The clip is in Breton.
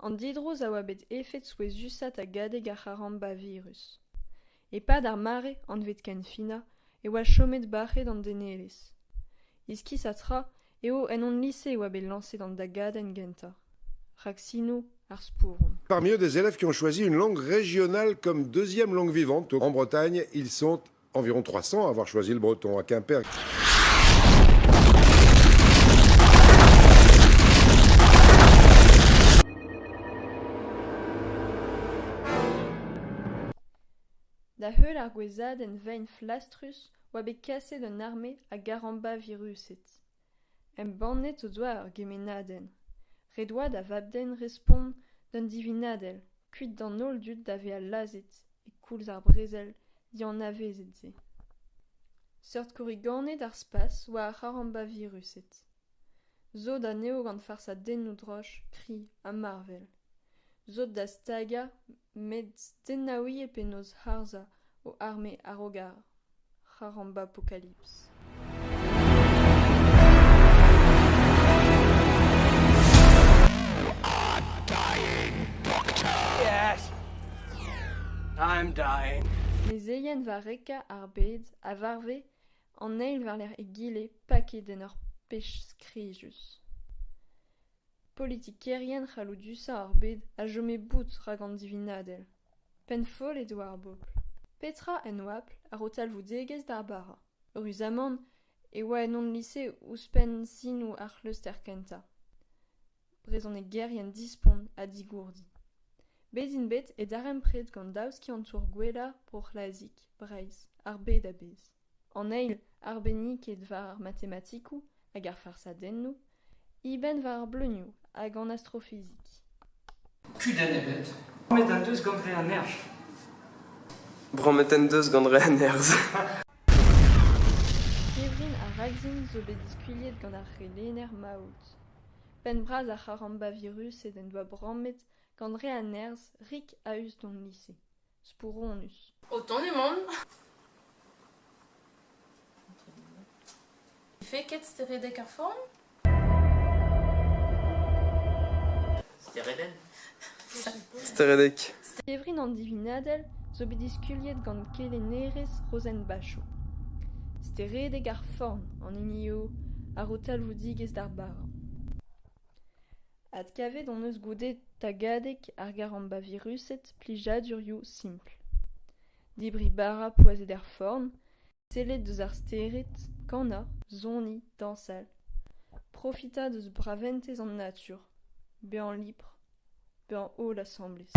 An didrouz a oa bet efed souezhusañ tagadeg ar c'harambavirus. E-pad ar mare anvet kenfinañ e oa chomet bac'het an denelezh. Iskisañ tra eo en hon lise e oa bet lañset an dagadenn gentañ. Rak sinoù ar spouron. Parmi eux, des élèves qui ont choisi une langue régionale comme deuxième langue vivante. En Bretagne, ils sont environ 300 à avoir choisi le breton à Quimper. Da heul ar gouezadenn vein flastrus oa bet kaset un arme a garambavirused. Embannet o doa ur gemennadenn. Ret oa da Vab-Den respont d'un divinadell, kuit d'an holl dud da vezañ lazhet e-koulz ar brezel dianavezet-se. Seurt korriganed ar spas oa ar c'harambavirused. Sot anezho gant farsadennoù droch, kri ha marvel. Sot da stagañ met den na ouie penaos harzañ o arme a-raok ar c'harambapokalips. Yes! I'm dying. Mezeien varrekañ ar bed a varve an eil war-lerc'h egile paket en ur pech skrijus. Politikerien c'halloudusañ ar bed a chome bout rak an divinadell. Pennfollet e oa ar bobl. Petra en oabl a ro talvoudegezh d'ar bara? Eüruzamant e oa en hon lise ouzhpenn sinoù ar c'hluster kentañ. Brezhonegerien dispont ha digourdi. Bet int bet e darempred gant daou skiantour gwellañ Bro-C'hlazig, Breizh, ar bed a-bezh. An eil arbenniket war ar matematikoù hag ar farsadennoù, eben war ar bleunioù hag an astrofizik. Kudenn ebet. Met en deus gant re a nerzh. Brammet en deus gant re a nerzh. Kevrin ar raksin zo bet diskuliet gant ar c'helenner Maout. Penn-bras ar c'harambavirused en doa brammet gant re a nerzh rik a-us d'hon lise. Spouronus. O tont emaon. Feket steredeg ar forn? Steredenn? Steredeg. Kevrin an divinadell zo bet diskuliet gant kelennerez Rozenn Bachot. Steredeg ar forn an hini eo a ro talvoudigezh d'ar bara. Adkavet hon eus goude tagadeg ar garambavirused plijadurioù simpl. Debriñ bara poazhet er forn, sellet deus ar stered, kanañ, soniñ, dañsal. Profitañ deus braventez an natur, bezañ lipr, bezañ holl asambles.